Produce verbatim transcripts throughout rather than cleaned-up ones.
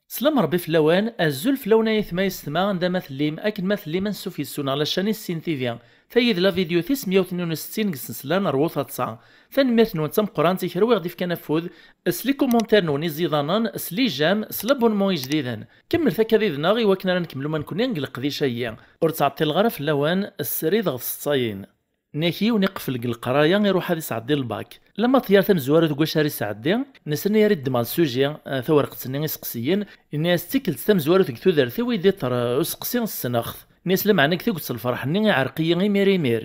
Slam Rebbi fell-awen, azul fell-awen ay atma yessetma, anda ma tellim, akken ma tellim, ansuf yes-wen ɣer la chaîne Issin T V. Tayi d la vidéo tis meyya u tnin u settin deg snesla n Rwu Taḍsa. Tanemmirt-nwen d tameqqrant i kra wi ɣ-d-ifkan afud, s les commentaires-nwen iẓidanen, s les j'aime, s l'abonnement ijdiden. Kemmlet akka did-neɣ i wakken ara nkemmel uma nekni deg leqdic-agi. Ur ttɛeṭṭileɣ ara fell-awen, srid ɣef tseṭṭayin. Nnak yiwen iqfel deg leqraya, iruḥ ad isɛeddi lbak. Lamaṭyar tamezwarut deg wacu ara isɛeddi, nnan-as ayen ara ddmeɣ d sujet, eh, tawerqet-nni iseqsiyen, yenna-as d tikkelt tamezwarut deg tudert-iw i d-iṭṭer, eh, useqsi ssneɣ-t. Nnan-as lameɛna deg tuget n lferḥ-nni iɛreq-iyi imir imir.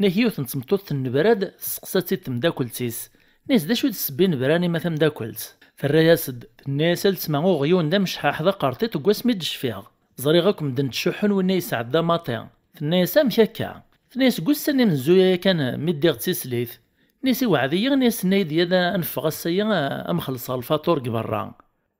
Nnak yiwet n tmeṭṭut tennebra-d, testeqsa-tt-id temdakelt-is. Nnan-as d acu i d ssebba i nebran i ma tamdakelt? Terra-yas-d, tenna-yas a letma uɣyun d amecḥaḥ d aqerṭiṭ deg wasmi d-cfiɣ. Ẓriɣ akk medden ttcuḥḥun winna yesɛedda maṭi. Tenna-yas amek akka? Tenna-yas deg ussan imenzuya yakan mi ddiɣ d tislit. Nnan-as iweɛɛed-iyi, nnan-as tenna-yi-d yad ad neffeɣ ass-agi a m-xellṣeɣ lfaṭur deg berra.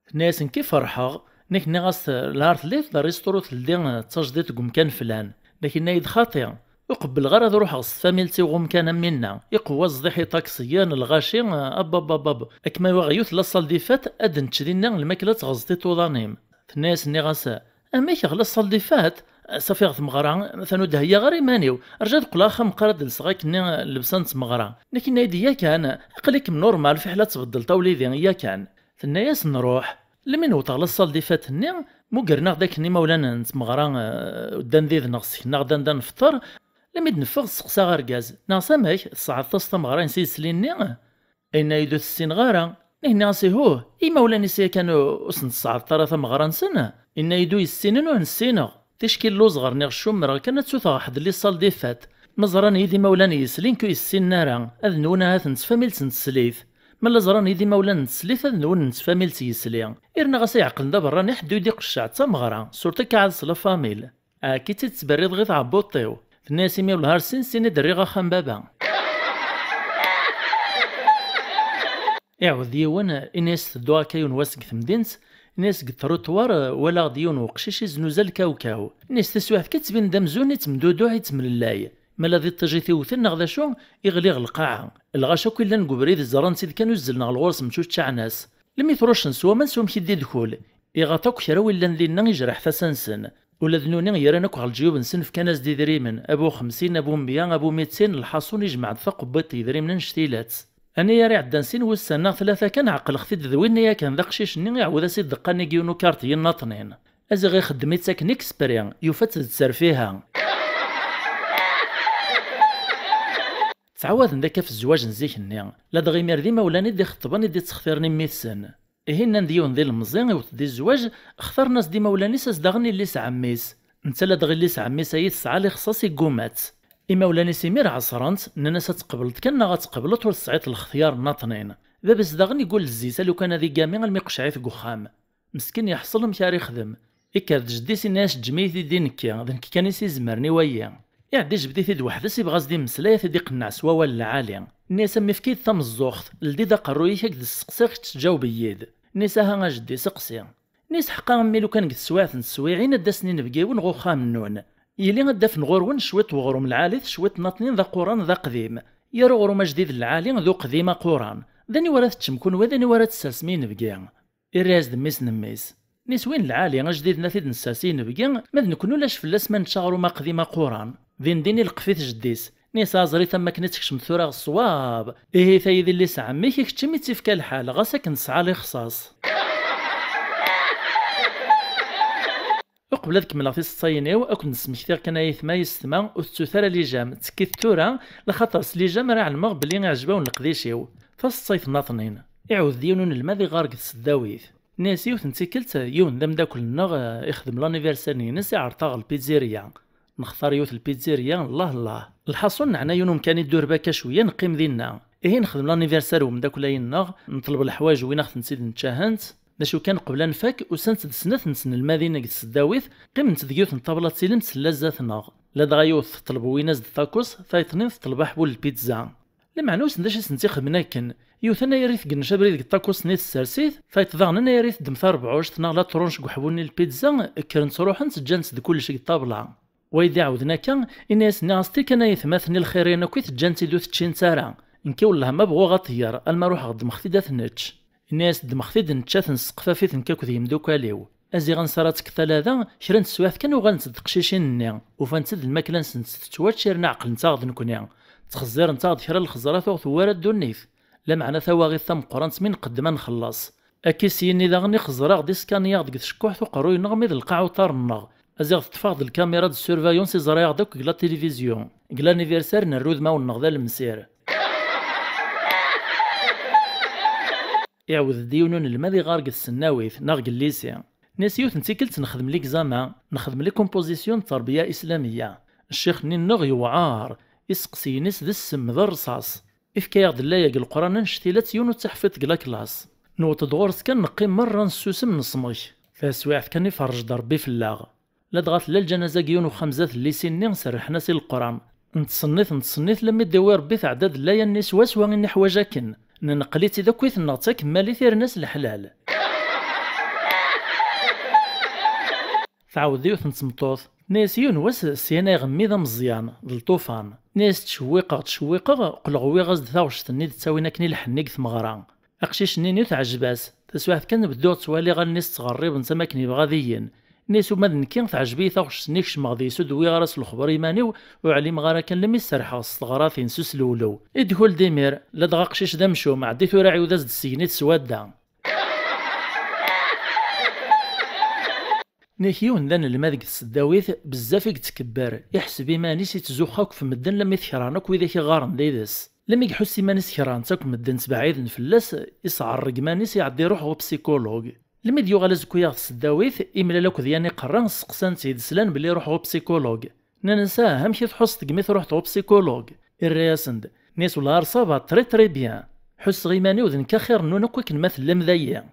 Tenna-yas nekk i ferḥeɣ, nekk nniɣ-as lhar telli d rrisṭuru teldi d tajdiṭ deg umkan flan. Nekk yenna-yi-d xaṭi, ur qebbleɣ ara ad ruḥeɣ s tfamilt-iw ɣer umkan am winna, iqewwa zdiḥ iṭaksiyen, lɣaci, abababab. Ad kem-awiɣ yiwet la salle des fêtes, ad nečč dinna lmakla d tɣezṭiṭ uḍan-im. Tenna-yas, nniɣ-as, amek ɣer la salle des fêtes? Safi ɣer tmeɣra, atan ur d-heyyaɣ ara iman-iw. Rju ad qqleɣ axxam meqqar ad d-lseɣ akkenni llebsa n tmeɣra. Nekk yenna-yi-d yakan, aql-ikem normal, fiḥel ad tbeddleḍ a wlidi, yakan. Tenna-yas nruḥ. Lmi newweḍ ɣer la salle des fêtes-nni, mmugren-aɣ-d akken imawlan n tmeɣra, eh, ddan did-neɣ, sseknen-aɣ-d anda nfeṭṭer. Lmi d-neffeɣ, sseqsaɣ argaz, nniɣ-as amek, tṣeɛdeḍ-as tameɣra-ines i yesli-nni? Yenna-yi-d ur t-ssineɣ ara. Nniɣ-as ihuh, i imawlan-is yakan ur sen-tṣeɛdeḍ ara tameɣra-nsen? Yenna-yi-d ur yessinen ur nessineɣ. Ticki lluẓeɣ, rniɣ cumreɣ kan ad tt-uteɣ ḥedd les salles des fêtes. Ma ẓran-iyi-d imawlan n yesli nekk ur yi-ssinen ara, ad nwen ahat n tfamilt n teslit. Ma la ẓran-iyi-d imawlan n teslit ad nwen n tfamilt n yesli. Irna ɣas ay ɛeqlen d aberrani ḥedd ur yi-d-iqecceɛ d tameɣra, surtout akka ɛad s la famille. Akka i tt-id-ttberriḍ ɣi tɛebbuḍt-iw. Tenna-yas imi welhar sin sin i d-rriɣ axxam baba. Iɛawed yiwen, ini-as tedduɣ akka yiwen wass deg temdint, ini-as deg ṭruṭwar, walaɣ-d yiwen weqcic iznuzal kawkaw. Ini-as taswiɛt kan ttbin-d amzun ittemduduḥ, ittemlellay. Ma la d iṭij i t-iwten neɣ d acu, iɣli ɣer lqaɛa. Lɣaci akk illan deg ubrid ẓran-tt-id kan uzzlen ɣer ɣur-s mcuccaɛen-as. Lmi truccen s waman s wamek i d-idkul. Iɣaṭ akk kra wi llan dinna ijreḥ tasa-nsen. Ula d nuni yeran akk ɣer leǧyub-nsen fkan-as-d idrimen, abu xemsin, abu meyya, abu mitin, lḥaṣun ijmeɛ-d taqebbiṭ n yidrimen annect-ilat. Anay ara iɛeddan sin wussan neɣ tlata kan ɛeqleɣ-t-id d winna yakan d aqcic-nni iɛawed-as-id ddeqqa-nni deg yiwen ukarṭi yennaṭnin. Aziɣ ixeddem-itt akken exprès, yufa-tt d tterfiha. Ttɛawaden-d akka ɣef zzwaǧ n zik-nni, ladɣa imir d imawlan i d-ixeṭṭben i d-ittextiren i mmi-tsen. Ihi nnan-d yiwen d ilemẓi iwet-d i zzwaǧ, xtaren-as-d imawlan-is as daɣen illi-s ɛemmi-s. Netta ladɣa illi-s ɛemmi-s ayi tesɛa lixṣaṣ igguma-tt. Imawlan-is imir ɛeṣren-tt, nnan-as ad tqebleḍ kan neɣ ad tqebleḍ ur tesɛiḍ lextyar nnaṭnin. Baba-s daɣen igul zzi-s alukan ad igami almi qecɛit deg uxxam. Meskin yeḥṣel amek ara ixdem. Ikker-d jeddi-s inna-yas ǧǧem-iyi-t-id i nekki, d nekk kan i s-izemren i wayi. Iɛedda ijbed-it-id weḥd-s, ibɣa ad s-d-immeslay, ad t-id-iqenneɛ s wawal lɛali. Nni-as a mmi efk-iyi-d tameẓẓuɣt, ldi-d aqerruy-ik ad k-d-sseqsiɣ kečč teǧǧaweb-iyi-d. Nni-as aha a jeddi seqsi. Nni-as ḥeqqa a mmi lukan deg teswiɛt n teswiɛin ad d-asen inebgiwen ɣer uxxam-nnun. Yili ad d-afen ɣur-wen cwiṭ weɣrum lɛali d cwiṭ nnaṭnin d aquran d aqdim. Yir uɣrum ajdid lɛali d uqdim aquran. D aniwa ara teččem kunwi, d aniwa ara tessersem i inebgi? Irra-yas-d mmi-s n mmi-s. Nni-as win lɛali, ajdid-nni ad t-id-nessers i inebgi, ma d nekkni ulac fell-as ma nečča aɣrum aqdim aquran. Din din ileqqef-it jeddi-s. Nni-as aẓrit am wakken i tekcem tura ɣer ṣṣwab. Ihi tayi d illi-s ɛemmi-k, i kečč imi tt-ifka lḥal, ɣas akken tesɛa lixṣaṣ. Uqbel ad kemmleɣ tiseḍsayin-iw, ad ken-d-smektiɣ kan ay aytma yessetma, ur tettut ara les j'aime, ttekkit tura, laxaṭer s les j'aime ara ɛelmeɣ belli iɛjeb-awen leqdic-iw. Taseḍsayt nnaṭnin. Iɛawed-d yiwen unelmad iɣɣar deg tseddawit. Nni-as yiwet n tikkelt, yiwen d ameddakel-nneɣ, eh, ixdem l'anniversaire-ines, iɛreḍ-aɣ ɣer lpizzirya. Nextar yiwet lpizzirya, llah llah. Lḥaṣun, neɛna yiwen umkan iddureb akka cwiya, neqqim dinna. Ihi nexdem l'anniversaire n umeddakel-ayi-nneɣ, neṭleb leḥwayeǧ win aɣ-tent-id-neččahent. D acu kan, qbel ad nfak, usant-d snat n tnelmadin deg tseddawit, qqiment deg yiwet n ṭṭabla d tilemt tella zdat-neɣ. Ladɣa yiwet teṭleb win-as-d tacos, tayeḍnin teṭleb aḥbul lpizza. Lameɛna wissen d acu i sent-ixedmen akken. Yiwet anayer i tgennec abrid deg ṭakust-nni tessers-it, tayeḍ daɣen anayer i teddem tarebɛuct neɣ la tṛunc deg uḥbul-nni n lpizza, kkrent ruḥent ǧǧant-tt d kullec deg ṭṭabla. Wa i d-iɛawden akka, ini-as, nniɣ-as, tirkan ay atmaten i lxir-in akk i teǧǧant-id ur teččint ara. Nekki wellah ma bɣuɣ ad ṭeyyer, alma ruḥeɣ ddmeɣ-t-id ad t-nečč. Ini-as, ddmeɣ-t-id nečča-t nesseqfaf-it nekk akked yimdukal-iw. Aziɣ ansa ara tekkeḍ talada, kra n teswiɛt kan uɣalent-d teqcicin-nni, ufant-d lmakla-nsent tettwačč yerna ɛeqlent-aɣ-d nekkni. Ttxezzirent-aɣ-d kra n lxeẓra tuɣ tewwara ddunit. Lameɛna tawaɣit tameqqrant mi nqeddem ad nxelleṣ. Akka i s-yini daɣen i xeẓraɣ-d iskaniyaɣ deg tcekkuḥt uqerruy-nneɣ mi d lqaɛ uṭar-nneɣ. Aziɣ teṭṭef-aɣ-d lkamira de surveillance i ẓriɣ-d akk deg la télévision. Deg l'anniversaire nerra udmawen-nneɣ d alemsir. Iɛawed-d yiwen unelmad iɣar deg tsennawit neɣ deg llisi. Nni-as yiwet n tikkelt nexdem l'examen, nexdem les compositions n terbiya islamiyya. Ccix-nni-nneɣ yewɛer, iseqsiyen-is d ssem, d rrṣaṣ. Ifka-yaɣ-d llaya deg Leqran annect-ilatt yiwen ur tt-iḥfiḍ deg la classe. Newweḍ-d ɣur-s kan neqqim merra nessusem nesmek. Taswiɛt kan iferrej-d Rebbi fell-aɣ. Ladɣa tella lǧanaza deg yiwen uxxam zdat llisi-nni, serrḥen-as i Leqran. Nettṣennit, nettṣennit, lammi d-iwwi Rebbi tɛedda-d llaya-nni swaswa i neḥwaǧ akken. Nenqel-itt-id akk i tenneɣ d takemmalit irna s leḥlal. Tɛawed yiwet n tmeṭṭut, tenna-yas yiwen wass syan ay ɣemmi d ameẓyan, d lṭufan. Tenna-yas ttcewwiqeɣ, ttcewwiqeɣ, qqleɣ wwiɣ-as-d taɣect-nni d-ttawin akken i lḥenni deg tmeɣra. Aqcic-nni-nni teɛjeb-as. Taswiɛt kan bedduɣ ttwaliɣ allen-is ttɣerribent am akken yebɣa ad iyyen. Nni-as uma d nekki teɛjeb-iyi taɣect-nni, kecmeɣ deg-s ur d-wwiɣ ara s lexber iman-iw, ur ɛlimeɣ ara kan lemmi serrḥeɣ s teɣratin s uslewlew. Idkul d imir, ladɣa aqcic d amcum, ɛeddi tura ɛiwed-as-d seg-nni d swadda. Nek yiwen d anelmad deg tseddawit, bezzaf i yettkebber, iḥseb iman-is ittzuxxu akk f medden lammi t-kerhen akk widak i ɣɣaren d ides. Lammi iḥuss iman-is kerhen-t akk medden, ttbeɛɛiden fell-as, isɛerreg iman-is, iɛedda iruḥ ɣer upsikulug. Lammi d-yuɣal azekka-yaɣ tseddawit, imlal akked yan iqerra, sseqsan-t-id, slan belli iruḥ ɣer upsikulug. Nnan-as ah, amek i tḥusseḍ deg mi truḥeḍ ɣer upsikulug? Irra-yasen-d, nni-as wellah ça va très très bien. Ḥusseɣ iman-iw d nekk axir-nwen akk akken ma tellam dayi.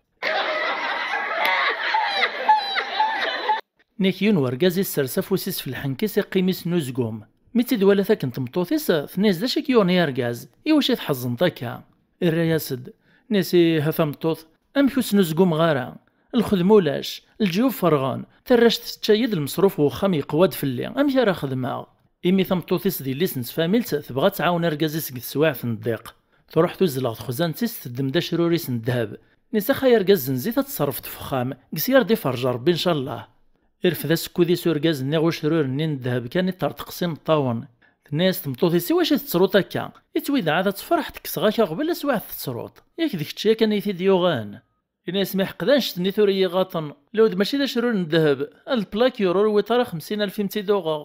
Nek yiwen wergaz issers afus-is f lḥenk-is, iqqim isnuzgum. Mi tt-id-walat akken tmeṭṭut-is, tenna-yas d acu i k-yuɣen ay argaz? Iwacu i tḥezneḍ akka? Irra-yas-d, nni-as ih a tameṭṭut, amek ur snuzgumeɣ ara? Lxedma ulac, leǧyub ferɣen, tarract tečča-yi-d, lmeṣruf n wexxam yeqwa-d fell-i, amek ara xedmeɣ? Imi tameṭṭut-is d yelli-s n tfamilt, tebɣa ad tɛawen argaz-is deg teswiɛt n ddiq. Truḥ tuzzel ɣer texzant-is, teddem-d acrur-is n ddheb. Nni-as ax ay argaz, zzenz-it ad tṣerrfeḍ f uxxam, deg-s ara d-iferrej Rebbi ncallah. Irfed asekkud-is urgaz-nni ɣ ucrur-nni n ddheb kan, iṭerṭeq s imeṭṭawen. Tenna-yas tmeṭṭut-is iwacu i tettruḍ akka? Ittwid ɛad ad tferḥeḍ, kkseɣ-ak aɣbel, aswiɛt tettruḍ. Yak d kečč yakan i t-id-yuɣen. Ini-as mi ḥeqq d annect-nni tura i yi-ɣaṭen. Lewd mačči d acrur n ddheb, ad lplak yur ur iwiṭ ara xemsin alef i m-tt-id-uɣeɣ.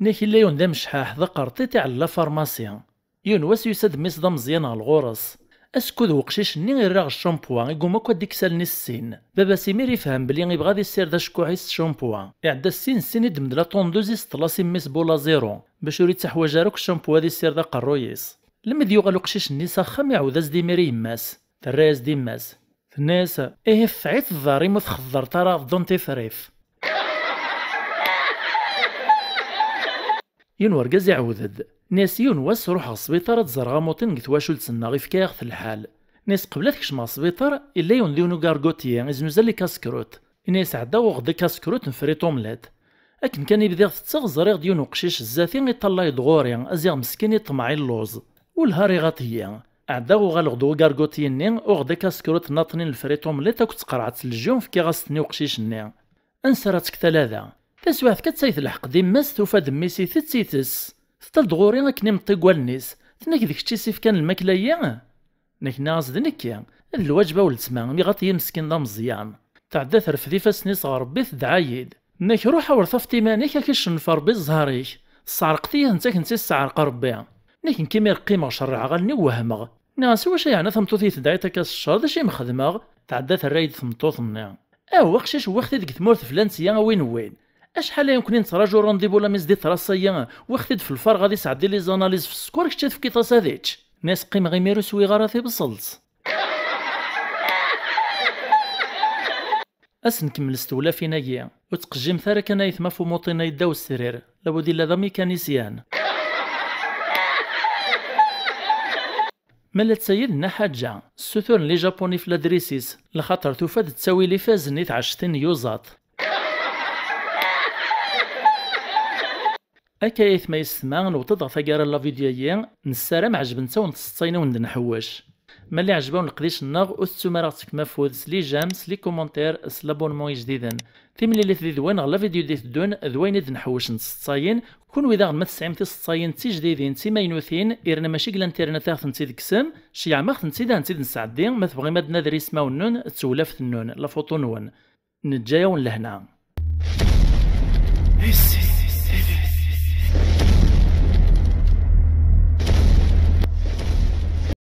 Nek illa yiwen d amecḥaḥ, d aqerṭiṭ, iɛella farmasi. Yiwen wass yusa-d mmi-s d ameẓyan ɣer lɣur-s. Asekkud weqcic-nni irra ɣer ccampuwa, iguma akk ad d-ikkes allen-is sin. Baba-s imir ifhem belli ibɣa ad issired acekkuḥ-is s ccampuwa. Iɛedda sin sin, iddem-d la tondeuse, iseṭṭel-as i mmi-s bula zéro, bac ur ittaḥwaǧ ara akk ccampuwa ad issired aqerruy-is. Lemmi d-yuɣal uqcic-nni s axxam, iɛawed-as-d imir i yemma-s. Terra-yas-d yemma-s. Tenna-yas, ihi tefɛit ḍḍar-im ur txeddreḍ ara dentifrice. Yiwen wergaz iɛawed-d. Nni-as yiwen wass ruḥeɣ sbiṭar ad ẓreɣ amuṭin deg twacult-nneɣ, ifka-yaɣ-t lḥal. Nni-as qbel ad kecmeɣ sbiṭar, illa yiwen d yiwen ugargutiyi, iznuzal ikaskrut. Ini-as ɛeddaɣ uɣeɣ-d ikaskrut n fritomlet. Akken kan i bdiɣ tetteɣ, ẓriɣ-d yiwen uqcic zdat-i iṭallay-d ɣur-i, aziɣ meskin iṭmeɛ illuẓ. Welha riɣ aṭ-iyi. Ɛeddaɣ uɣaleɣ-d ugargutiyi-nni, uɣeɣ-d ikaskrut nnaṭnin n fritomlet akked tqerɛet n lejyun, fkiɣ-as-ten i uqcic-nni. Ansa ara tekk talada? Taswiɛt kan ttay telḥeq-d yemma-s, tufa-d mmi-s itett, itess. Teṭṭal-d ɣur-i akken imeṭṭi deg wallen-is. Tenna-k d kečč i s-ifkan lmakla-yi? Nek nniɣ-as d nekki. D lwaǧeb a weltma, imi ɣaṭ-iyi meskin d ameẓyan. Tɛedda terfed ifassen-is ɣer Rebbi, tedɛa-yi-d. Nek ruḥ awer tafeḍ iman-ik, ad k-icennef Rebbi zzher-ik. Tesɛerqeḍ-iyi-tent akken tt-isseɛreq Rebbi. Nek nekk imir qqimeɣ cerrɛeɣ allen-iw wehmeɣ. Nniɣ-as iwacu yeɛni a tameṭṭut i yi-tedɛiḍ akka s ccer, d acu i m-xedmeɣ? Tɛedda terra-yi-d tmeṭṭut-nni. Aw aqcic, wwiɣ-t-id deg tmurt flan-tt ya a win wwin. Acḥal aya nekkni nettraǧu rendez-vous la mise de trace-agi, wwiɣ-t-id f lfarɣ ad isɛeddi les analyses f sskeṛ, kečč ad tefkiḍ-as ad ičč. Nniɣ-as qqimeɣ imir ur swiɣ ara tibṣelt. Ad s-nkemmel s tewlafin-agi. Ur ttqejjimet ara kan ayetma f umuṭin-a yedda wesrir, labud illa d amikanisyan. Ma la ttayid nna ḥaǧa, ssuturen li Japuni f ladris-is, lxaṭer tufa-d ttawil ifazen i tɛectin n yuẓaṭ. Akka aytma yessetma, newweḍ-d ɣer taggara n la vidéo-yi, nessaram ɛejbent-awen tseṭṭayin i wen-d-nḥewwec. Ma li ɛejb-awen leqdic-nneɣ, ur tettum ara ɣ-tefkem afud s li j'aime, s li commentaire, s l'abonnement ijdiden. Timlilit did-wen ɣer la vidéo d-iteddun d wayen i d-nḥewwec n tseṭṭayin. Kunwi daɣen ma tesɛim tiseṭṭayin d tijdidin d timaynutin, irna mačči deg l'internet ara tent-id-tekksem, ceyyɛem-aɣ-tent-id ad tent-id-nesɛeddi, ma tebɣim ad d-nader ismawen-nwen d tewlaft-nwen, la photo-nwen. Neǧǧa-yawen lehna.